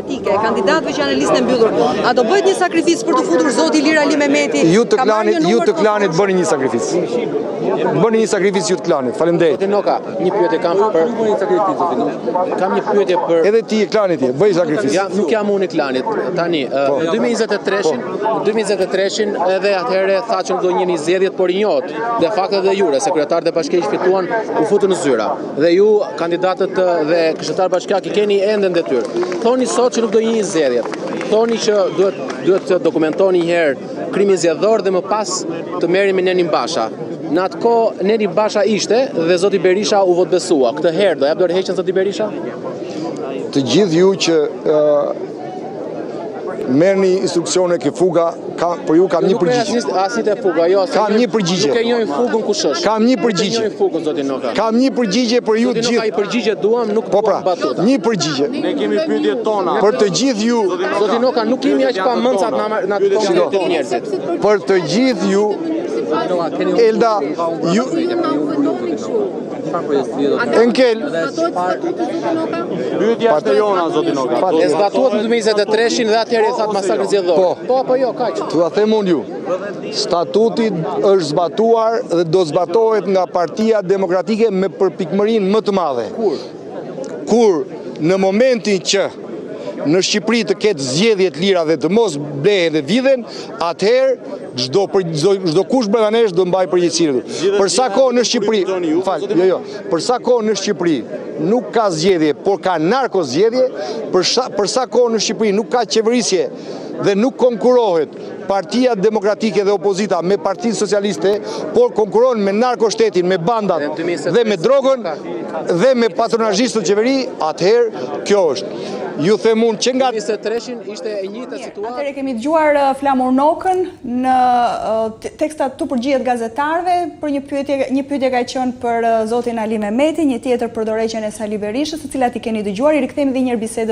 Demokratike, kandidatëve që janë në listën e mbyllur, a do bëhet një sakrificë për t'u futur zoti Ilir Alimehmeti? Ju të klanit, ju të klanit bëni një sakrificë. Bëni një sakrificë ju të klanit. Faleminderit. Zoti Noka, një pyetje kam për Bëni një sakrificë zoti Noka. Kam një pyetje për Edhe ti i klanit je, bëj sakrificë. Ja, nuk jam unë i klanit. Tani, po. në 2023-shin, po. në 2023-shin edhe atëherë tha që nuk do njihni zgjedhjet, por i njohët de facto dhe jure se kryetarët e bashkive që fituan u futën në zyra. Dhe ju kandidatët dhe këshilltarët bashkiakë i keni ende në detyrë. Thoni sot që nuk do njihni zgjedhjet. Thoni që duhet duhet të dokumentoni një herë krimin zgjedhor dhe më pas të merreni me nenin Basha. Në atë kohë neni Basha ishte dhe zoti Berisha u votëbesua. Këtë herë do japë dorëheqjen zoti Berisha? Të gjithë ju që uh, merrni instruksione ke Fuga, ka, për ju kam një përgjigje. Nuk asnjë te Fuga, jo. Kam një përgjigje. Nuk e njohim Fugën kush është. Kam një përgjigje. Nuk e njohim Fugën zoti Noka. Kam një përgjigje për ju të gjithë. Zoti Noka, një përgjigje duam, nuk po pra, duam batuta. Një përgjigje. Ne kemi pyetjet tona. Për të gjithë ju, zoti Noka, nuk jemi aq pa mend sa na na të thonë njerëzit. Për të gjithë ju, Elda, ju Enkel. Pyetja është e jona zoti Noka. E zbatuat në 2023-shin dhe atëherë e thatë masakër zgjedhore. Po. Po apo jo, kaq. T'ua them unë ju. Statuti është zbatuar dhe do zbatohet nga Partia Demokratike me përpikmërinë më të madhe. Kur? Kur në momentin që në Shqipëri të ketë zgjedhje të lira dhe të mos blehen dhe vidhen, atëherë çdo çdo kush brenda nesh do mbajë përgjegjësinë. Për sa kohë në Shqipëri, fal, jo jo, për sa kohë në Shqipëri nuk ka zgjedhje, por ka narko zgjedhje, për sa për sa kohë në Shqipëri nuk ka qeverisje dhe nuk konkurohet Partia Demokratike dhe opozita me Partinë Socialiste, por konkuron me narkoshtetin, me bandat dhe me drogën dhe me patronazhistët në qeveri, atëherë kjo është. Ju them unë që nga 23-shin ishte e njëjta situatë. Atëherë kemi dëgjuar uh, Flamur Nokën në uh, teksa t'u përgjigjet gazetarëve për një pyetje, një pyetje ka qenë për uh, zotin Alimehmeti, një tjetër për dorëheqjen e Sali Berishës, të cilat i keni dëgjuar. I rikthehemi edhe një herë bisedës.